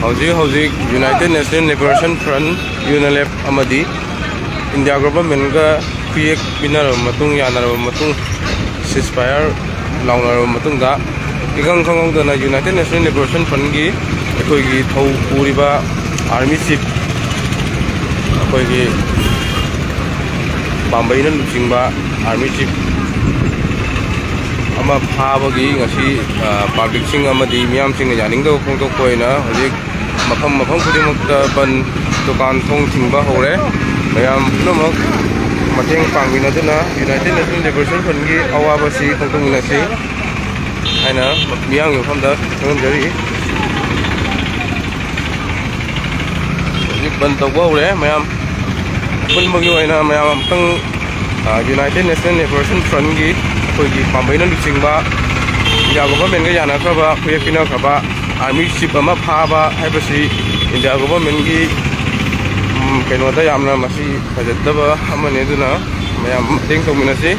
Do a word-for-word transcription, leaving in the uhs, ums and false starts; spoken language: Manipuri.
ꯍꯧꯖꯤꯛ ꯍꯧꯖꯤꯛ United National Liberation Front, UNLF, ꯑꯃꯗꯤ ꯏꯟꯗꯤꯌꯥ ꯒꯣꯚꯔꯟꯃꯦꯟꯠꯒ ꯈꯨꯌꯦꯛ ꯄꯤꯅꯔꯕ ꯃꯇꯨꯡ, ꯌꯥꯅꯔꯕ ꯃꯇꯨꯡ, ceasefire ꯂꯥꯎꯅꯔꯕ ꯃꯇꯨꯡꯗ, ꯏꯈꯪ ꯈꯪꯍꯧꯗꯅ United National Liberation Frontꯀꯤ ꯑꯩꯈꯣꯏꯒꯤ ꯊꯧ ꯄꯨꯔꯤꯕ army chief, ꯑꯩꯈꯣꯏꯒꯤ ꯄꯥꯝꯕꯩꯅ ꯂꯨꯆꯤꯡꯕ army chief ꯑꯃ ꯐꯥꯕꯒꯤ ꯉꯁꯤ, ꯑ, publicꯁꯤꯡ ꯑꯃꯗꯤ ꯃꯤꯌꯥꯝꯁꯤꯡꯅ ꯌꯥꯅꯤꯡꯗꯕ ꯐꯣꯡꯗꯣꯛꯄ ꯑꯣꯏꯅ ꯍꯧꯖꯤꯛ ꯃꯐꯝ ꯃꯐꯝ ꯈꯨꯗꯤꯡꯃꯛꯇ ꯕꯟ, ꯗꯨꯀꯥꯟ ꯊꯣꯡ ꯊꯤꯡꯕ ꯍꯧꯔꯦ꯫ ꯃꯌꯥꯝ ꯄꯨꯝꯅꯃꯛ ꯃꯇꯦꯡ ꯄꯥꯡꯃꯤꯟꯅꯗꯨꯅ United National Liberation Frontꯀꯤ ꯑꯋꯥꯕꯁꯤ ꯐꯣꯡꯗꯣꯛꯃꯤꯟꯅꯁꯤ ꯍꯥꯏꯅ ꯃꯤꯌꯥꯝꯒꯤ ꯃꯐꯝꯗ ꯈꯪꯍꯟꯖꯔꯤ꯫ ꯍꯧꯖꯤꯛ ꯕꯟ ꯇꯧꯕ ꯍꯧꯔꯦ꯫ ꯃꯌꯥꯝ ꯑꯄꯨꯟꯕꯒꯤ ꯑꯣꯏꯅ ꯃꯌꯥꯝ ꯑꯃꯨꯛꯇꯪ, ꯑ, United National Liberation Frontꯀꯤ ꯑꯩꯈꯣꯏꯒꯤ ꯄꯥꯝꯕꯩꯅ ꯂꯨꯆꯤꯡꯕ ꯏꯟꯗꯤꯌꯥ ꯒꯣꯚꯔꯟꯃꯦꯟꯠꯒ ꯌꯥꯅꯈ꯭ꯔꯕ, ꯈꯨꯌꯦꯛ ꯄꯤꯅꯈ꯭ꯔꯕ army chief ꯑꯃ ꯐꯥꯕ ꯍꯥꯏꯕꯁꯤ ꯏꯟꯗꯤꯌꯥ ꯒꯣꯚꯔꯟꯃꯦꯟꯠꯀꯤ, ꯎꯝ, ꯀꯩꯅꯣꯗ ꯌꯥꯝꯅ ꯃꯁꯤ ꯐꯖꯗꯕ ꯑꯃꯅꯤ꯫ ꯑꯗꯨꯅ ꯃꯌꯥꯝ ꯃꯇꯦꯡ ꯇꯧꯃꯤꯟꯅꯁꯤ꯫